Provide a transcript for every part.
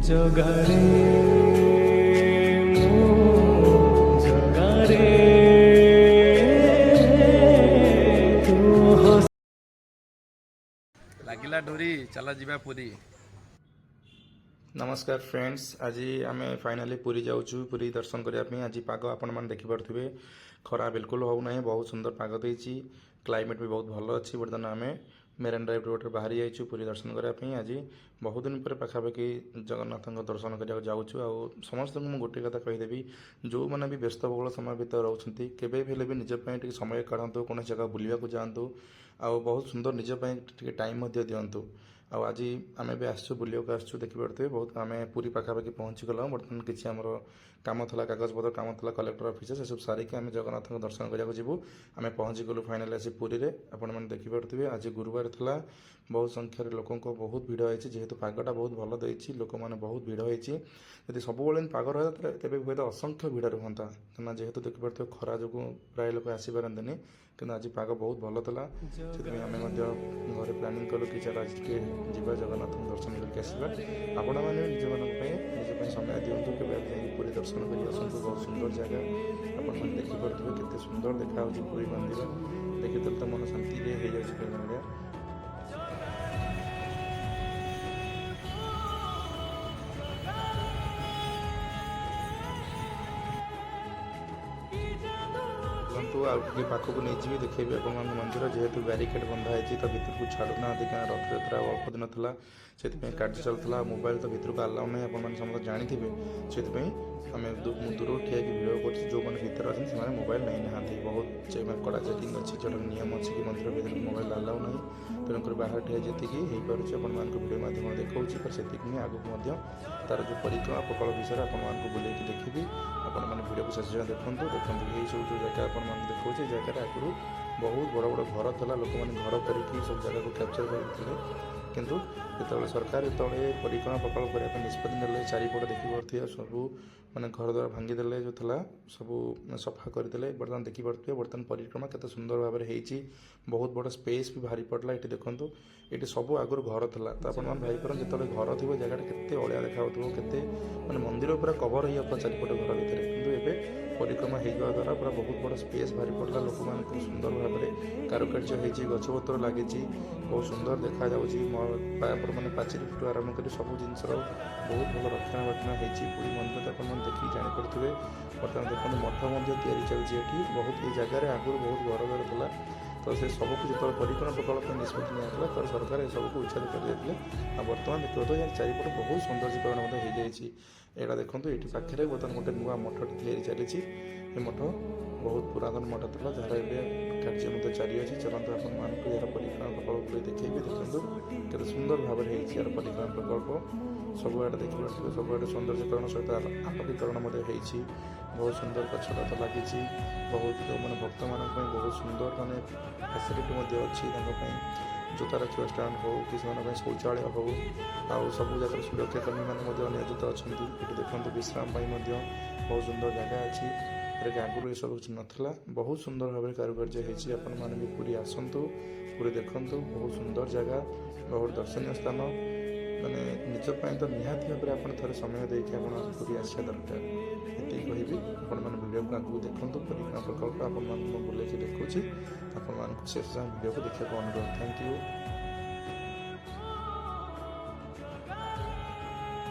ଜଗାରେ, ମୋ ଜଗାରେ, ତୁ ହସ ଲାଗିଲା ଡୋରି, ଚାଲ ଯିବା ପୁରୀ। ନମସ୍କାର ଫ୍ରେଣ୍ଡସ୍, ଆଜି ଆମେ ଫାଇନାଲି ପୁରୀ ଯାଉଛୁ, ପୁରୀ ଦର୍ଶନ କରିବା ପାଇଁ। ଆଜି ପାଗ ଆପଣମାନେ ଦେଖିପାରୁଥିବେ, ଖରା ବିଲକୁଲ ହେଉନାହିଁ, ବହୁତ ସୁନ୍ଦର ପାଗ ଦେଇଛି, କ୍ଲାଇମେଟ୍ ବି ବହୁତ ଭଲ ଅଛି। ବର୍ତ୍ତମାନ ଆମେ ମେରାଇନ୍ ଡ୍ରାଇଭ୍ ରୋଡ଼ରେ ବାହାରି ଯାଇଛୁ ପୁରୀ ଦର୍ଶନ କରିବା ପାଇଁ। ଆଜି ବହୁତ ଦିନ ପରେ ପାଖାପାଖି ଜଗନ୍ନାଥଙ୍କ ଦର୍ଶନ କରିବାକୁ ଯାଉଛୁ। ଆଉ ସମସ୍ତଙ୍କୁ ମୁଁ ଗୋଟିଏ କଥା କହିଦେବି, ଯେଉଁମାନେ ବି ବ୍ୟସ୍ତବହୁଳ ସମୟ ଭିତରେ ରହୁଛନ୍ତି, କେବେ ବି ହେଲେ ବି ନିଜ ପାଇଁ ଟିକେ ସମୟ କାଢ଼ନ୍ତୁ, କୌଣସି ଜାଗା ବୁଲିବାକୁ ଯାଆନ୍ତୁ ଆଉ ବହୁତ ସୁନ୍ଦର ନିଜ ପାଇଁ ଟିକେ ଟାଇମ୍ ମଧ୍ୟ ଦିଅନ୍ତୁ। ଆଉ ଆଜି ଆମେ ବି ଆସିଛୁ, ବୁଲିବାକୁ ଆସିଛୁ। ଦେଖିପାରୁଥିବେ, ବହୁତ ଆମେ ପୁରୀ ପାଖାପାଖି ପହଞ୍ଚିଗଲୁ। ବର୍ତ୍ତମାନ କିଛି ଆମର କାମ ଥିଲା, କାଗଜପତ୍ର କାମ ଥିଲା କଲେକ୍ଟର ଅଫିସରେ, ସେସବୁ ସାରିକି ଆମେ ଜଗନ୍ନାଥଙ୍କ ଦର୍ଶନ କରିବାକୁ ଯିବୁ। ଆମେ ପହଞ୍ଚିଗଲୁ ଫାଇନାଲି ଆସି ପୁରୀରେ। ଆପଣମାନେ ଦେଖିପାରୁଥିବେ, ଆଜି ଗୁରୁବାର ଥିଲା, ବହୁତ ସଂଖ୍ୟାରେ ଲୋକଙ୍କ ବହୁତ ଭିଡ଼ ହେଇଛି। ଯେହେତୁ ପାଗଟା ବହୁତ ଭଲ ଦେଇଛି, ଲୋକମାନେ ବହୁତ ଭିଡ଼ ହେଇଛି। ଯଦି ସବୁବେଳେ ଏମିତି ପାଗ ରହେ, ତେବେ ହୁଏତ ଅସଂଖ୍ୟ ଭିଡ଼ ରୁହନ୍ତା, କାହିଁକିନା ଯେହେତୁ ଦେଖିପାରୁଥିବେ, ଖରା ଯୋଗୁଁ ପ୍ରାୟ ଲୋକ ଆସିପାରନ୍ତିନି। କିନ୍ତୁ ଆଜି ପାଗ ବହୁତ ଭଲ ଥିଲା, ସେଥିପାଇଁ ଆମେ ମଧ୍ୟ ଘରେ ପ୍ଲାନିଂ କଲୁ କି ଚାଲ, ଆଜି ଟିକେ ଯିବା, ଜଗନ୍ନାଥଙ୍କୁ ଦର୍ଶନ କରିକି ଆସିବା। ଆପଣମାନେ ବି ନିଜମାନଙ୍କ ପାଇଁ, ନିଜ ପାଇଁ ସମୟ ଦିଅନ୍ତୁ, କେବେ ଯାଇକି ପୁରୀ ଦର୍ଶନ କରି ଆସନ୍ତୁ। ବହୁତ ସୁନ୍ଦର ଜାଗା, ଆପଣମାନେ ଦେଖିପାରୁଥିବେ କେତେ ସୁନ୍ଦର ଦେଖାଯାଉଛି ପୁରୀ ମନ୍ଦିର। ଦେଖିଦେଲେ ତ ମନ ଶାନ୍ତିରେ ହେଇଯାଉଛି କହିଲା ଭଳିଆ। ଚାଲନ୍ତୁ, ଆଉ ଟିକେ ପାଖକୁ ନେଇଯିବି, ଦେଖେଇବି ଆପଣମାନଙ୍କୁ ମନ୍ଦିର। ଯେହେତୁ ବ୍ୟାରିକେଡ଼ ବନ୍ଧା ହେଇଛି, ତ ଭିତରକୁ ଛାଡ଼ୁନାହାନ୍ତି, କାରଣ ରଥଯାତ୍ରା ଆଉ ଅଳ୍ପ ଦିନ ଥିଲା, ସେଥିପାଇଁ କାର୍ଯ୍ୟ ଚାଲୁଥିଲା। ଆଉ ମୋବାଇଲ ତ ଭିତରକୁ ଆଲାଉ ନାହିଁ, ଆପଣମାନେ ସମସ୍ତେ ଜାଣିଥିବେ। ସେଥିପାଇଁ ମୁଁ ଦୂରରୁ ଠିଆ ହେଇକି ଭିଡ଼ିଓ କରୁଛି। ଯେଉଁମାନେ ଭିତରେ ଅଛନ୍ତି, ସେମାନେ ମୋବାଇଲ ନେଇନାହାନ୍ତି। ବହୁତ ମାନେ କଡ଼ା ଚେକିଂ ଅଛି, ଯେଉଁଟା ନିୟମ ଅଛି କି ମନ୍ଦିର ଭିତରକୁ ମୋବାଇଲ ଆଲାଉ ନାହିଁ। ତେଣୁକରି ବାହାରେ ଠିଆ ଯେତିକି ହେଇପାରୁଛି, ଆପଣମାନଙ୍କୁ ଭିଡ଼ିଓ ମାଧ୍ୟମରେ ଦେଖାଉଛି। ତ ସେତିକି ହିଁ, ଆଗକୁ ମଧ୍ୟ ତାର ଯେଉଁ ପରିକ୍ରମା ପ୍ରକଳ୍ପ ବିଷୟରେ ଆପଣମାନଙ୍କୁ ବୁଲେଇକି ଦେଖିବି। ଆପଣମାନେ ଭିଡ଼ିଓକୁ ଶେଷ ଯାଏଁ ଦେଖନ୍ତୁ। ଦେଖନ୍ତୁ, ଏଇ ସବୁ ଯେଉଁ ଜାଗା ଆପଣମାନଙ୍କୁ ଦେଖାଉଛି, ଏ ଜାଗାରେ ଆଗରୁ ବହୁତ ବଡ଼ ବଡ଼ ଘର ଥିଲା। ଲୋକମାନେ ଘର କରିକି ସବୁ ଜାଗାକୁ କ୍ୟାପଚର୍ କରିଥିଲେ। କିନ୍ତୁ ଯେତେବେଳେ ସରକାର ପରିକ୍ରମା ପ୍ରକଳ୍ପ କରିବା ପାଇଁ ନିଷ୍ପତ୍ତି ନେଲେ, ଚାରିପଟ ଦେଖିପାରୁଥିବେ, ସବୁ ମାନେ ଘର ଦ୍ୱାର ଭାଙ୍ଗିଦେଲେ, ଯେଉଁ ଥିଲା ସବୁ ସଫା କରିଦେଲେ। ବର୍ତ୍ତମାନ ଦେଖିପାରୁଥିବେ, ବର୍ତ୍ତମାନ ପରିକ୍ରମା କେତେ ସୁନ୍ଦର ଭାବରେ ହେଇଛି। ବହୁତ ବଡ଼ ସ୍ପେସ୍ ବି ବାହାରି ପଡ଼ିଲା ଏଠି। ଦେଖନ୍ତୁ, ଏଠି ସବୁ ଆଗରୁ ଘର ଥିଲା। ତ ଆପଣମାନେ ଭାବିପାରନ୍ତି, ଯେତେବେଳେ ଘର ଥିବ, ଜାଗାଟା କେତେ ଅଳିଆ ଦେଖାଯାଉଥିବ, କେତେ ମାନେ ମନ୍ଦିର ପୁରା କଭର ହେଇଯାଉଥିଲା ଚାରିପଟ ଘର ଭିତରେ। କିନ୍ତୁ ଏବେ ପରିକ୍ରମା ହେଇଯିବା ଦ୍ୱାରା ପୁରା ବହୁତ ବଡ଼ ସ୍ପେସ୍ ବାହାରି ପଡ଼ିଲା ଲୋକମାନଙ୍କୁ। ସୁନ୍ଦର ଭାବରେ କାରୁକାର୍ଯ୍ୟ ହେଇଛି, ଗଛପତ୍ର ଲାଗିଛି, ବହୁତ ସୁନ୍ଦର ଦେଖାଯାଉଛି। ମାନେ ପାଚେରୀଠୁ ଆରମ୍ଭ କରି ସବୁ ଜିନିଷର ବହୁତ ଭଲ ରକ୍ଷଣାବେକ୍ଷଣ ହେଇଛି ପୁରୀ ମନ୍ଦିର, ତ ଆପଣମାନେ ଦେଖିକି ଜାଣିପାରୁଥିବେ। ବର୍ତ୍ତମାନ ଦେଖନ୍ତୁ, ମଠ ମଧ୍ୟ ତିଆରି ଚାଲିଛି ଏଠି ବହୁତ। ଏଇ ଜାଗାରେ ଆଗରୁ ବହୁତ ଘର ଘର ଥିଲା। ତ ସେ ସବୁକୁ ଯେତେବେଳେ ପରିକ୍ରମା ପ୍ରକଳ୍ପ ପାଇଁ ନିଷ୍ପତ୍ତି ନିଆଗଲା, ତ ସରକାର ଏସବୁକୁ ଉଚ୍ଛେଦ କରିଦେଇଥିଲେ। ଆଉ ବର୍ତ୍ତମାନ ଦେଖିବ ତ ଚାରିପଟ ବହୁତ ସୌନ୍ଦର୍ଯ୍ୟକରଣ ମଧ୍ୟ ହେଇଯାଇଛି। ଏଇଟା ଦେଖନ୍ତୁ, ଏଇଠି ପାଖରେ ବର୍ତ୍ତମାନ ଗୋଟେ ନୂଆ ମଠଟି ତିଆରି ଚାଲିଛି। ଏ ମଠ ବହୁତ ପୁରାତନ ମଠ ଥିଲା, ଯାହାର ଏବେ କାର୍ଯ୍ୟ ମଧ୍ୟ ଚାଲିଅଛି। ଚାଲନ୍ତୁ, ଆପଣମାନଙ୍କୁ ଏହାର ପରିକ୍ରମା ପ୍ରକଳ୍ପ ବୁଲେଇ ଦେଖେଇବି। ଦେଖନ୍ତୁ, କେତେ ସୁନ୍ଦର ଭାବରେ ହେଇଛି ଏହାର ପରିକ୍ରମା ପ୍ରକଳ୍ପ। ସବୁଆଡ଼େ ଦେଖିପାରୁଥିବେ, ସବୁଆଡ଼େ ସୌନ୍ଦର୍ଯ୍ୟକରଣ ସହିତ ଆଲୋକୀକରଣ ମଧ୍ୟ ହେଇଛି। ବହୁତ ସୁନ୍ଦର ଗଛଲତା ଲାଗିଛି। ବହୁତ ମାନେ ଭକ୍ତମାନଙ୍କ ପାଇଁ ବହୁତ ସୁନ୍ଦର ମାନେ ଫ୍ୟାସିଲିଟି ମଧ୍ୟ ଅଛି। ତାଙ୍କ ପାଇଁ ଜୋତା ରଖିବା ଷ୍ଟାଣ୍ଡ ହଉ କି ସେମାନଙ୍କ ପାଇଁ ଶୌଚାଳୟ ହଉ, ଆଉ ସବୁ ଜାଗାରେ ସୁରକ୍ଷାକର୍ମୀମାନେ ମଧ୍ୟ ନିୟୋଜିତ ଅଛନ୍ତି। ଏଠି ଦେଖନ୍ତୁ, ବିଶ୍ରାମ ପାଇଁ ମଧ୍ୟ ବହୁତ ସୁନ୍ଦର ଜାଗା ଅଛି, ଯେଉଁଟାକି ଆଗରୁ ଏସବୁ କିଛି ନଥିଲା। ବହୁତ ସୁନ୍ଦର ଭାବରେ କାରୁକାର୍ଯ୍ୟ ହେଇଛି। ଆପଣମାନେ ବି ପୁରୀ ଆସନ୍ତୁ, ପୁରୀ ଦେଖନ୍ତୁ। ବହୁତ ସୁନ୍ଦର ଜାଗା, ବହୁତ ଦର୍ଶନୀୟ ସ୍ଥାନ। ମାନେ ନିଜ ପାଇଁ ତ ନିହାତି ଭାବରେ ଆପଣ ଥରେ ସମୟ ଦେଇକି ଆପଣ ପୁରୀ ଆସିବା ଦରକାର, ଏତିକି କହିବି। ଆପଣମାନେ ଭିଡ଼ିଓକୁ ଆଗକୁ ଦେଖନ୍ତୁ। ପରିକ୍ରମା ପ୍ରକଳ୍ପ ଆପଣମାନଙ୍କୁ ମୁଁ ବୁଲେଇକି ଦେଖାଉଛି। ଆପଣମାନଙ୍କୁ ଶେଷ ଯାଏଁ ଭିଡ଼ିଓକୁ ଦେଖିବାକୁ ଅନୁରୋଧ। Thank you.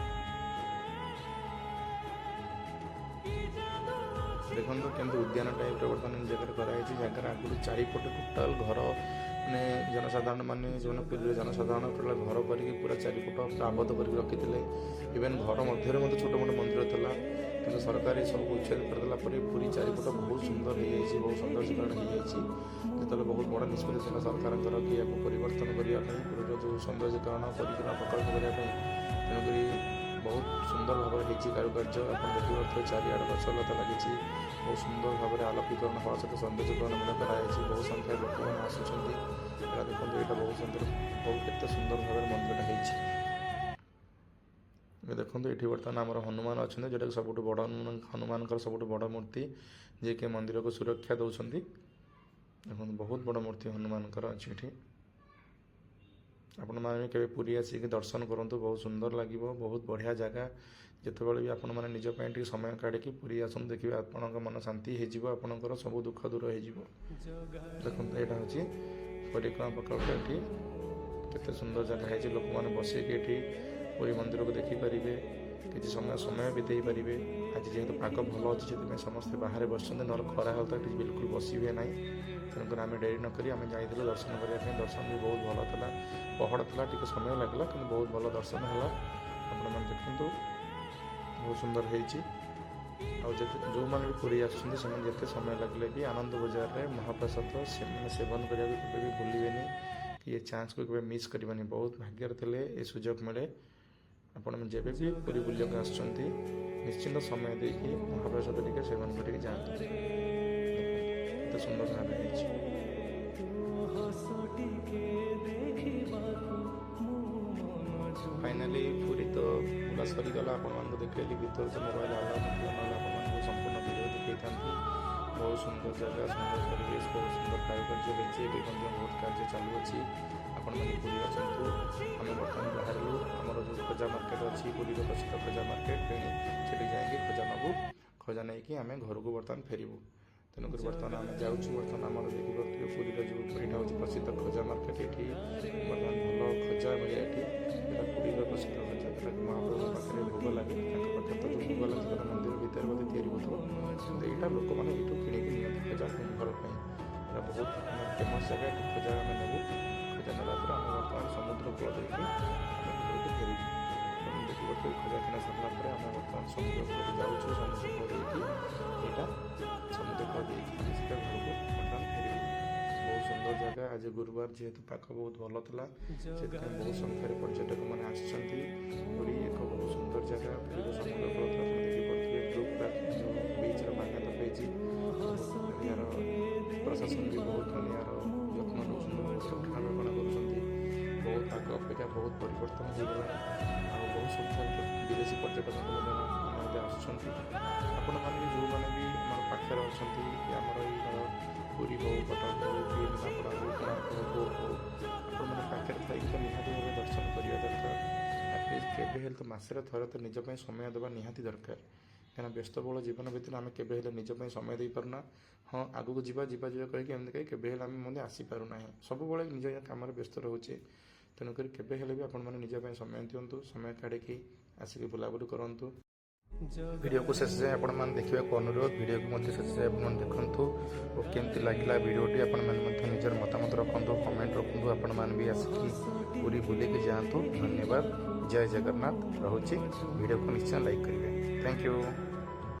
ଦେଖନ୍ତୁ, କେମିତି ଉଦ୍ୟାନ ଟାଇପ୍ର ବର୍ତ୍ତମାନ ଜାଗାରେ କରାହେଇଛି। ଜାଗାରେ ଆଗରୁ ଚାରିପଟେ ଟୋଟାଲ ଘର, ମାନେ ଜନସାଧାରଣ ମାନେ, ଯେଉଁମାନେ ପୁରୀର ଜନସାଧାରଣ, ଟୋଟାଲ ଘର କରିକି ପୁରା ଚାରିପଟ ପୁରା ଆବଦ୍ଧ କରିକି ରଖିଥିଲେ। ଇଭେନ୍ ଘର ମଧ୍ୟରେ ମଧ୍ୟ ଛୋଟ ମୋଟ ମନ୍ଦିର ଥିଲା। କିନ୍ତୁ ସରକାର ଏସବୁକୁ ଉଚ୍ଛେଦ କରିଦେଲା ପରେ ପୁରୀ ଚାରିପଟ ବହୁତ ସୁନ୍ଦର ହେଇଯାଇଛି, ବହୁତ ସୌନ୍ଦର୍ଯ୍ୟକରଣ ହେଇଯାଇଛି। ଯେତେବେଳେ ବହୁତ ବଡ଼ ନିଷ୍ପତ୍ତି ଥିଲା ସରକାରଙ୍କର କି ଏହାକୁ ପରିବର୍ତ୍ତନ କରିବା ପାଇଁ, ପୁରୀର ଯେଉଁ ସୌନ୍ଦର୍ଯ୍ୟକରଣ ପରିକ୍ରମା ପ୍ରକଳ୍ପ କରିବା ପାଇଁ, ତେଣୁକରି ବହୁତ ସୁନ୍ଦର ଭାବରେ ହେଇଛି କାରୁକାର୍ଯ୍ୟ। ଆପଣ ଦେଖିପାରୁଥିବେ, ଚାରିଆଡ଼େ ଗଛ ଲତା ଲାଗିଛି। ବହୁତ ସୁନ୍ଦର ଭାବରେ ଆଲୋକୀକରଣ ହେବା ସହିତ ସୌନ୍ଦର୍ଯ୍ୟକରଣ ମଧ୍ୟ କରାଯାଇଛି। ବହୁ ସଂଖ୍ୟାରେ ଲୋକମାନେ ଆସୁଛନ୍ତି। ଏଇଟା ଦେଖନ୍ତୁ, ଏଇଟା ବହୁତ ସୁନ୍ଦର, ବହୁତ କେତେ ସୁନ୍ଦର ଭାବରେ ମନ୍ଦିରଟା ହେଇଛି। ଏବେ ଦେଖନ୍ତୁ, ଏଠି ବର୍ତ୍ତମାନ ଆମର ହନୁମାନ ଅଛନ୍ତି, ଯେଉଁଟାକି ସବୁଠୁ ବଡ଼ ହନୁମାନ, ହନୁମାନଙ୍କର ସବୁଠୁ ବଡ଼ ମୂର୍ତ୍ତି, ଯିଏକି ମନ୍ଦିରକୁ ସୁରକ୍ଷା ଦେଉଛନ୍ତି। ଦେଖନ୍ତୁ, ବହୁତ ବଡ଼ ମୂର୍ତ୍ତି ହନୁମାନଙ୍କର ଅଛି ଏଠି। ଆପଣମାନେ ବି କେବେ ପୁରୀ ଆସିକି ଦର୍ଶନ କରନ୍ତୁ, ବହୁତ ସୁନ୍ଦର ଲାଗିବ, ବହୁତ ବଢ଼ିଆ ଜାଗା। ଯେତେବେଳେ ବି ଆପଣମାନେ ନିଜ ପାଇଁ ଟିକେ ସମୟ କାଢ଼ିକି ପୁରୀ ଆସନ୍ତୁ, ଦେଖିବେ ଆପଣଙ୍କ ମନ ଶାନ୍ତି ହେଇଯିବ, ଆପଣଙ୍କର ସବୁ ଦୁଃଖ ଦୂର ହେଇଯିବ। ଦେଖନ୍ତୁ, ଏଇଟା ହେଉଛି ପରିକ୍ରମା ପ୍ରକଳ୍ପ। ଏଠି କେତେ ସୁନ୍ଦର ଜାଗା ହେଇଛି। ଲୋକମାନେ ବସିକି ଏଠି ପୁରୀ ମନ୍ଦିରକୁ ଦେଖିପାରିବେ, କିଛି ସମୟ ସମୟ ବିତେଇ ପାରିବେ। ଆଜି ଯେହେତୁ ପାଗ ଭଲ ଅଛି, ସେଥିପାଇଁ ସମସ୍ତେ ବାହାରେ ବସିଛନ୍ତି। ନହେଲେ ଖରା ହେଲେ ତ ଏଠି ବିଲକୁଲ ବସିବେ ନାହିଁ। ତେଣୁକରି ଆମେ ଡେରି ନକରି ଆମେ ଯାଇଥିଲୁ ଦର୍ଶନ କରିବା ପାଇଁ। ଦର୍ଶନ ବି ବହୁତ ଭଲ ଥିଲା। ପହଡ଼ ଥିଲା, ଟିକେ ସମୟ ଲାଗିଲା, କିନ୍ତୁ ବହୁତ ଭଲ ଦର୍ଶନ ହେଲା। ଆପଣମାନେ ଦେଖନ୍ତୁ, ବହୁତ ସୁନ୍ଦର ହେଇଛି। ଆଉ ଯେତେ ଯେଉଁମାନେ ବି ପୁରୀ ଆସୁଛନ୍ତି, ସେମାନେ ଯେତେ ସମୟ ଲାଗିଲେ ବି ଆନନ୍ଦ ବଜାରରେ ମହାପ୍ରସାଦ ସେମାନେ ସେବନ କରିବାକୁ କେବେ ବି ଭୁଲିବେନି କି ଏ ଚାନ୍ସକୁ କେବେ ମିସ୍ କରିବେନି। ବହୁତ ଭାଗ୍ୟରେ ଥିଲେ ଏ ସୁଯୋଗ ମିଳେ। ଆପଣ ଯେବେ ବି ପୁରୀ ବୁଲିବାକୁ ଆସୁଛନ୍ତି, ନିଶ୍ଚିନ୍ତ ସମୟ ଦେଇକି ମହାପ୍ରସାଦ ଟିକେ ସେବନ କରିକି ଯାଆନ୍ତୁ। କେତେ ସୁନ୍ଦର ଭାବେ ହେଇଛି। ତୋ ହସ ଟିକେ ଦେଖିବାକୁ ମୁଁ ମନ ଫାଇନାଲି ପୁରୀ ତ ବୁଲା ସରିଗଲା। ଆପଣମାନଙ୍କୁ ଦେଖେଇଲି। ଭିତରେ ତ ମୋବାଇଲ ଆଲାଉ ନଥିଲା, ନହେଲେ ଆପଣମାନଙ୍କୁ ସମ୍ପୂର୍ଣ୍ଣ ଭିଡ଼ିଓ ଦେଖେଇଥାନ୍ତି। ବହୁତ ସୁନ୍ଦର ଜାଗା, ସୁନ୍ଦର ପରିବେଶ, ବହୁତ ସୁନ୍ଦର କାରୁକାର୍ଯ୍ୟ ହେଇଛି। ଏବେ ମଧ୍ୟ ବହୁତ କାର୍ଯ୍ୟ ଚାଲୁଅଛି। ଆପଣମାନେ ପୁରୀ ଆସନ୍ତୁ। ଆମେ ବର୍ତ୍ତମାନ ବାହାରିଲୁ। ଆମର ଯେଉଁ ଖଜା ମାର୍କେଟ ଅଛି, ପୁରୀର ପ୍ରସିଦ୍ଧ ଖଜା ମାର୍କେଟ, ଫେଣି ସେଠି ଯାଇକି ଖଜା ନେବୁ। ଖଜା ନେଇକି ଆମେ ଘରକୁ ବର୍ତ୍ତମାନ ଫେରିବୁ। ତେଣୁକରି ବର୍ତ୍ତମାନ ଆମେ ଯାଉଛୁ। ବର୍ତ୍ତମାନ ଆମର ଦେଖିପାରୁଥିବେ, ପୁରୀର ଯେଉଁ ଏଇଟା ହେଉଛି ପ୍ରସିଦ୍ଧ ଖଜା ମାର୍କେଟ। ଏଠି ବର୍ତ୍ତମାନ ଭଲ ଖଜା ମିଳେ ଏଠି। ଏଇଟା ପୁରୀର ପ୍ରସିଦ୍ଧ ଖଜା, ଯେଉଁଟାକି ମହାପ୍ରଭୁଙ୍କ ପାଖରେ ଭୋଗ ଲାଗେ। ତାଙ୍କ ପାଖରେ ତ ଯେଉଁ ଭୋଗ ଲାଗେ, ସେଟା ମନ୍ଦିର ଭିତରେ ବୋଧେ ତିଆରି ହେଉଥିବ, କିନ୍ତୁ ଏଇଟା ଲୋକମାନେ ଏଇଠୁ କିଣିକି ନିଅନ୍ତି ଖଜା ଘର ପାଇଁ। ଏଇଟା ବହୁତ ଫେମସ୍ ଜାଗା। ଏଠି ଖଜା ଆମେ ନେବୁ। ଖଜା ନେଲା ପରେ ଆମେ ବର୍ତ୍ତମାନ ସମୁଦ୍ର କୂଳ ଦେଇକି ଆମେ ଘରକୁ ଫେରିବୁ। ଆପଣ ଦେଖିପାରୁଥିବେ, ଖଜା କିଣା ସରିଲା ପରେ ଆମେ ବର୍ତ୍ତମାନ ସମୁଦ୍ର କୂଳକୁ ଯାଉଛୁ। ସମୁଦ୍ର କୂଳ ଦେଇକି, ଏଇଟା ସମୁଦ୍ର କୂଳ ଦେଇକି ଆମେ ସିଧା ଘରକୁ ବର୍ତ୍ତମାନ ଫେରିବୁ। ବହୁତ ସୁନ୍ଦର ଜାଗା। ଆଜି ଗୁରୁବାର ଯେହେତୁ ପାଗ ବହୁତ ଭଲ ଥିଲା, ସେଥିପାଇଁ ବହୁତ ସଂଖ୍ୟାରେ ପର୍ଯ୍ୟଟକମାନେ ଆସିଛନ୍ତି। ପୁରୀ ଏକ ବହୁତ ସୁନ୍ଦର ଜାଗା। ପୁରୀର ସମୁଦ୍ର କୂଳ ତ ଆପଣ ଦେଖିପାରୁଥିବେ। ବ୍ଲୁ ଫ୍ଲାଗ୍ ଯେଉଁ ବିଚ୍ର ମାନ୍ୟତା ପାଇଛି। ଏହାର ପ୍ରଶାସନ ବି ବହୁତ ମାନେ ଏହାର ଯତ୍ନ ନେଉଛନ୍ତି, ବହୁତ ରକ୍ଷଣାବେକ୍ଷଣ କରୁଛନ୍ତି। ବହୁତ ଆଗ ଅପେକ୍ଷା ବହୁତ ପରିବର୍ତ୍ତନ ହେଇଗଲାଣି ଆଉ ବହୁତ ସଂଖ୍ୟାରେ ବିଦେଶୀ ପର୍ଯ୍ୟଟକ ମଧ୍ୟ ମାନେ ଆସୁଛନ୍ତି। ଆପଣମାନେ ବି, ଯେଉଁମାନେ ବି ଆମର ପାଖରେ ଅଛନ୍ତି କି ଆମର ଏଇ ଧର ପୁରୀ ହଉ, କଟକ ହଉ କି ନିମାପଡ଼ା ହଉ, କୋଣାର୍କ ହଉ, କୋର୍ଟ ହଉ, ଆପଣମାନେ ପାଖରେ ଥାଇକି ତ ନିହାତି ଭାବେ ଦର୍ଶନ କରିବା ଦରକାର। ଆଟଲିଷ୍ଟ କେବେ ହେଲେ ତ ମାସରେ ଥରେ ତ ନିଜ ପାଇଁ ସମୟ ଦେବା ନିହାତି ଦରକାର। କାହିଁକିନା ବ୍ୟସ୍ତବହୁଳ ଜୀବନ ଭିତରେ ଆମେ କେବେ ହେଲେ ନିଜ ପାଇଁ ସମୟ ଦେଇପାରୁନା। ହଁ, ଆଗକୁ ଯିବା ଯିବା ଯିବା କହିକି, ଏମିତି କହି କେବେ ହେଲେ ଆମେ ମଧ୍ୟ ଆସିପାରୁନାହିଁ। ସବୁବେଳେ ନିଜ ନିଜ କାମରେ ବ୍ୟସ୍ତ ରହୁଛେ। ତେଣୁକରି କେବେ ହେଲେ ବି ଆପଣମାନେ ନିଜ ପାଇଁ ସମୟ ଦିଅନ୍ତୁ, ସମୟ କାଢ଼ିକି ଆସିକି ବୁଲାବୁଲି କରନ୍ତୁ। ଭିଡ଼ିଓକୁ ଶେଷ ଯାଏଁ ଆପଣମାନେ ଦେଖିବାକୁ ଅନୁରୋଧ। ଭିଡ଼ିଓକୁ ମଧ୍ୟ ଶେଷ ଯାଏଁ ଆପଣମାନେ ଦେଖନ୍ତୁ ଓ କେମିତି ଲାଗିଲା ଭିଡ଼ିଓଟି, ଆପଣମାନେ ମଧ୍ୟ ନିଜର ମତାମତ ରଖନ୍ତୁ, କମେଣ୍ଟ ରଖନ୍ତୁ। ଆପଣମାନେ ବି ଆସିକି ପୁରୀ ବୁଲିକି ଯାଆନ୍ତୁ। ଧନ୍ୟବାଦ। ଜୟ ଜଗନ୍ନାଥ। ରହୁଛି। ଭିଡ଼ିଓକୁ ନିଶ୍ଚୟ ଲାଇକ୍ କରିବେ। Thank you.